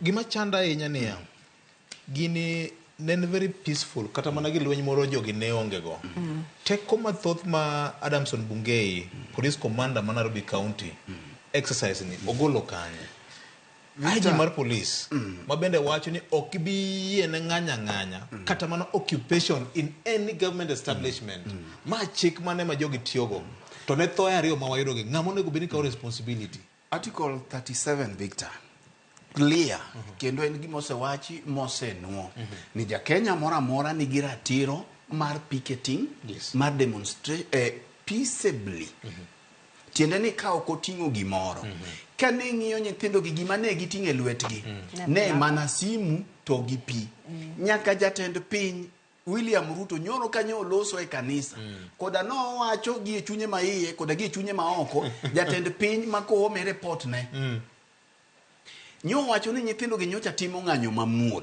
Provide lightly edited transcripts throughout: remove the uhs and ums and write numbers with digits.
Gima chanda ahinya niya, gini ne en very peaceful kata mana gi lweny moro jogi ne onge go. Teko mathoth ma Adamson Bungei, police commander ma Nairobi County, exercise ni ogolo kanye? IG mar police ma bende wacho ni ok bi yiene ng'anya ng'anya kata mana occupation in any government establishment. Ma chik mane ma jogi tiyogo? To ne thoe ariyo ma wayudo gi, ng'ama onego bed ni kawo responsibility? Article 37 Victor clear kendo en gima osewachi mosenuo ni ja Kenya moro amora nigi ratiro mar picketing mar demonstrate peaceably tiende ni ka ok oting'o gimoro ka ne ng'iyo nyithindo gi gima ne giting'o e lwetgi ne mana simu to gi pi nyaka jatend piny William Ruto nyoro kanyo oloso e kanisa koda nowacho gi e chunye ma iye koda gi e chunye ma oko jatend piny ma koome report ne nyowacho ni nyithindo gi nyocha timo ng'anyo mamuol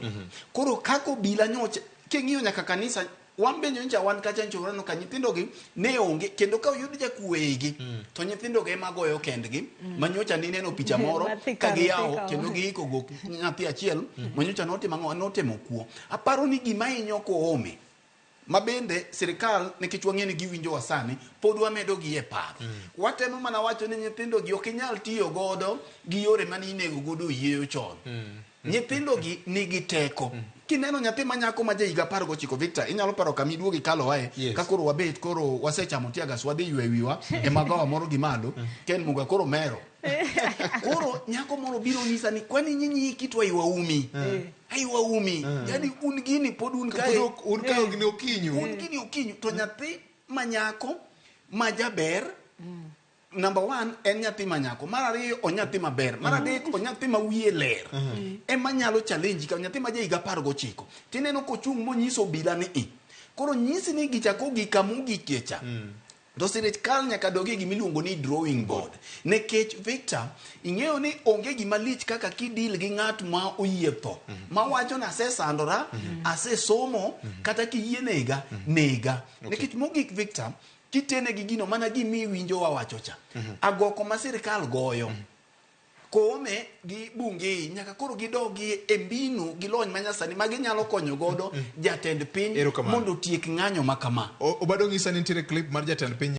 koro kaka obila nyocha king'iyo nyaka kanisa wan be nyocha wan kacha nyocha waneno ka nyithindo gi ne onge kendo ka oyud jakuo eigi to nyithindo gi ema goyo kendgi ma nyocha nineno picha moro Mathika, ka giyawo mathika. kendo giiko gok nyathi achiel ma nyocha notimo ang'o notemo kuo aparo ni gima hinyo Koome ma bende sirikal nikech wang'e ni giwinjowa sani pod wamedo gi e paro watemo mana wacho ni nyithindo gi ok inyal tiyo godo gi yore mane inego godo oyieyo chon nyithindo gi nigi teko kineno nyathi ma nyako ma jahiga 19 Victor inyalo paro kama iduogo ikalo wae ka koro wabet koro wasechamo teargas wadhi ywe wiwa e magawa moro gi malo Ken Muga koro mero koro nyako moro biro nyisa ni kwani nyinyi kitwa iwaumi aiwaumi yani un gini pod un kae Pod un kae gini okinyu. un gini okinyu to nyathi ma nyako ma jaber number one en nyathi ma nyako mar ariyo onyathi maber mar adek onyathi ma wiye ler ema nyalo challenge ka nyathi ma jahiga 19 tineno kochung' monyiso obila ni i koro nyisi ni gichako gi kamogikie cha to sirikal nyaka dog e gimiluongo ni drawing board nikech Victor ing'eyo ni onge gima lich kaka kidil gi ng'at ma oyie tho ma wacho ni asesandora asesomo kata kiyie nega nega nikech mogik Victor kitene gi gino mana gimi iwinjo wawacho cha agoko ma sirikal goyo Koome gi Bungei nyaka koro gidogi e mbinu gi lony manyasani ma ginyalo konyo godo jatend piny Erokamano. mondo otiek ng'anyo ma kama. Obado ng'isa ni nitiere clip mar jatend piny.